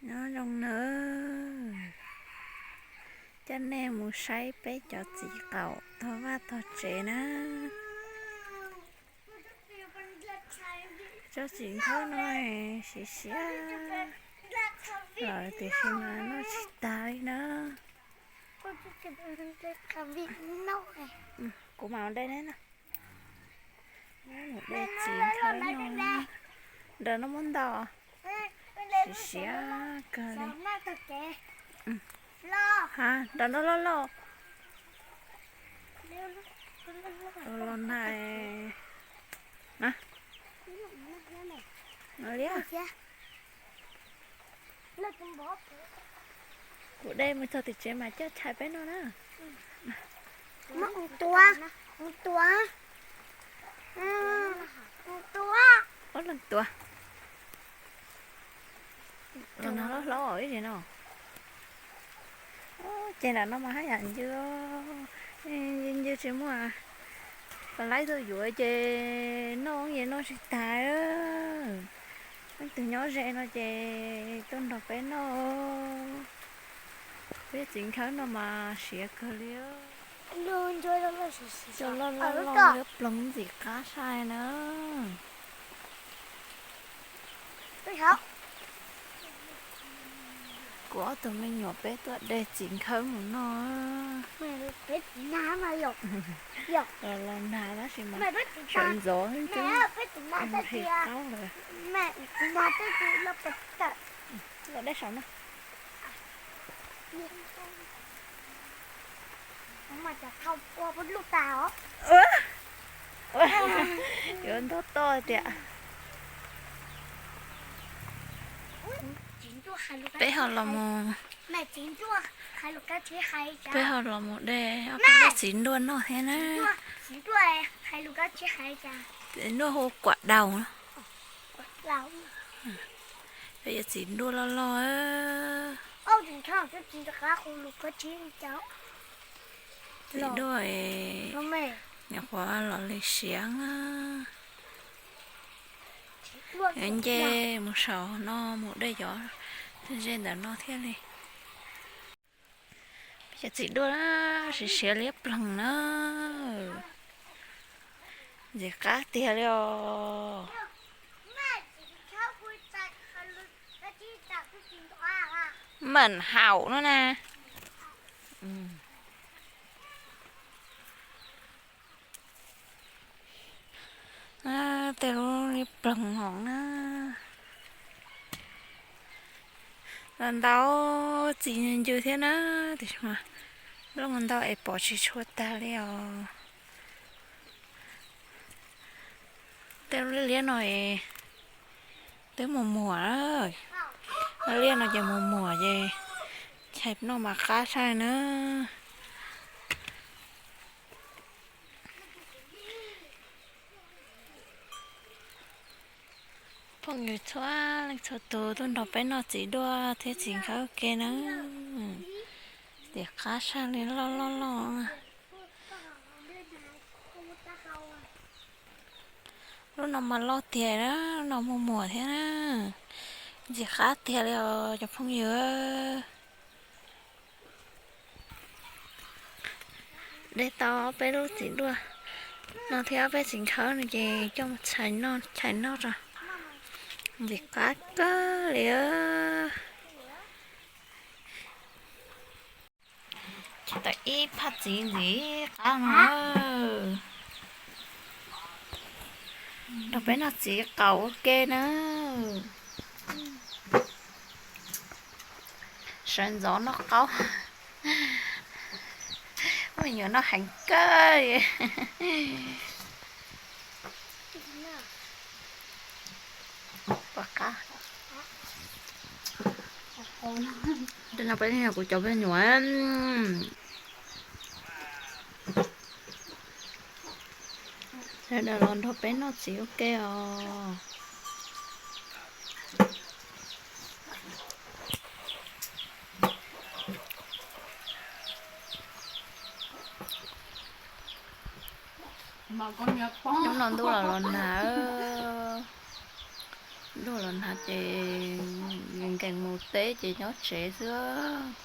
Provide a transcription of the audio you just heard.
Nyob zoo nawb, coj nej mus saib peb cov txiv qaum tog vaj tog tsev na. Tsob txiv nkhawb no siav siav lawm tiam sis mas noj tsis tas li na. Kuv mam de na. De txiv nkhawb no, nram no muab ntau, siav siav kawg li. Ha, nram no loj loj. Los nag na. Kuv de mus txog tim tsev mas coj tshais peb noj na. Tua, tua, tua. Ob leeg tua. Los nag hlob hlob ib zig no. Ces nram no mas haj yam ncw, ncw ncw tsis muaj pas laib tuaj yuav ces noj yeej noj tsis tas. Leej twg nyob ze no ces tuaj nrog peb noj. Peb txiv nkhawb no mas siav kawg li. Cov loj loj loj liab ploog ntxim qab sai na. Kuv ob tug me nyuam peb tuaj de txiv nkhawb mus noj. Los los nag tab sis mas sawv ntxov twb nqhis qaub lawm. Los dej saum no. Yuav ntog toj tiag. Peb ho los mus, peb ho los mus de ob peb lub txiv nruas noj thiab na. Nruas hu kuam daus. Peb yuav txiv nruas loj loj. Txiv nruas, nyuam qhuav los li siav. Yuav nce mus saum no mus de cov ze ntawm no thiaj li. Cov txiv nruas siav siav liab ploog na. Ntxim qab tiag li os. Mem haum no na. Tej lub liab ploog hov na. Ntau ntau txiv ncw thiab na, tiam sis mas loj ntau es pom tsis tshua tag li os. Tej lub liab liab no es twb mus muag, liab no ces mus muag ces chais noj mas qab sai na. Phooj ywg txhua leej txhua tus tuaj nrog peb noj txiv duaj thiab txiv nkhawb ua ke na. Ntxim qab saj li loj loj loj. Lub no mas loj tiag na, lub no muag muag thiab na. Ntxim qab tiag li os cov phooj ywg. De tau peb lub txiv duaj no thiab peb txiv nkhawb no ces coj mus txhais noj txhais noj tso. Ntxim qab kawg li. Tau ib phaj txiv ntxim qab no. Nrog peb noj txiv qaum ua ke na. Sawv ntxov noj qaub. Me nyuam noj heev kawg li. Pom qab. Tej no peb yog kuv cov me nyuam. Sawv daws los nrog peb noj txiv ua ke os. Hnub no ntuj los los nag, Luag los hnav ces nkees mus teb ces nyob tsev xwb.